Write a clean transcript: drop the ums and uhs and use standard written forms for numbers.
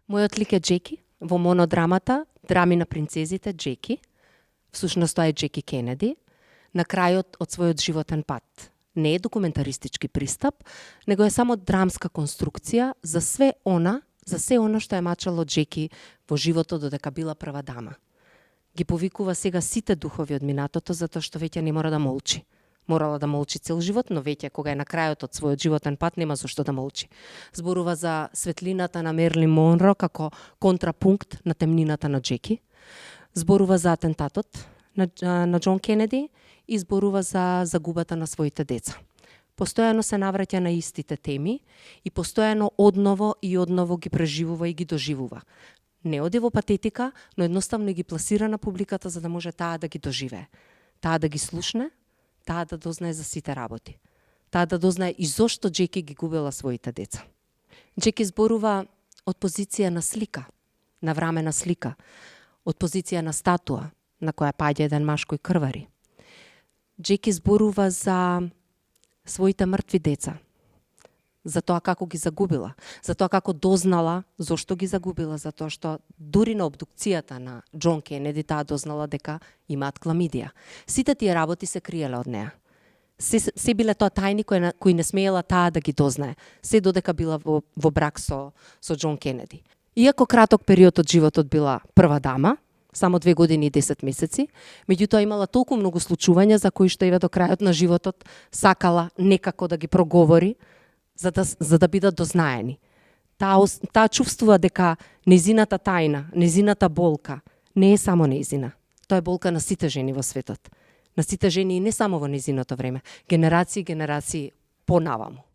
Мојот лик е Джеки во монодрамата Драми на принцезите Джеки. Всушност тоа е Джеки Кенеди на крајот од својот животен пат. Не е документаристички пристап, него е само драмска конструкција за се она што е мачало Джеки во животот додека била прва дама. Ги повикува сега сите духови од минатото затоа што веќе не мора да молчи. Морала да молчи цел живот, но веќе кога е на крајот од својот животен пат нема зошто да молчи. Зборува за светлината на Мерлин Монро како контрапункт на темнината на Джеки. Зборува за атентатот на Џон Кенеди и зборува за загубата на своите деца. Постојано се навраќа на истите теми и постојано одново и одново ги преживува и ги доживува. Не оди во патетика, но едноставно ги пласира на публиката за да може таа да ги доживее. Таа да ги слушне, таа да дознае за сите работи. Таа да дознае и зошто Джеки ги губела своите деца. Джеки зборува од позиција на слика, на врамена слика, од позиција на статуа, на која паѓа еден маж кој крвари. Джеки зборува за своите мртви деца, за тоа како ги загубила, за тоа како дознала зошто ги загубила, затоа што дури на обдукцијата на Џон Кенеди таа дознала дека имаат кламидија. Сите тие работи се криеле од неа. Се биле тоа тајни кои не смеела таа да ги дознае, се додека била во брак со Џон Кенеди. Иако краток период од животот била прва дама, само 2 години и 10 месеци, меѓутоа имала толку многу случувања за кои што еве до крајот на животот сакала некако да ги проговори, за да бидат дознаени. Таа чувствува дека незината тајна, незината болка не е само незина. Тоа е болка на сите жени во светот. На сите жени и не само во незиното време. Генерации понаваму.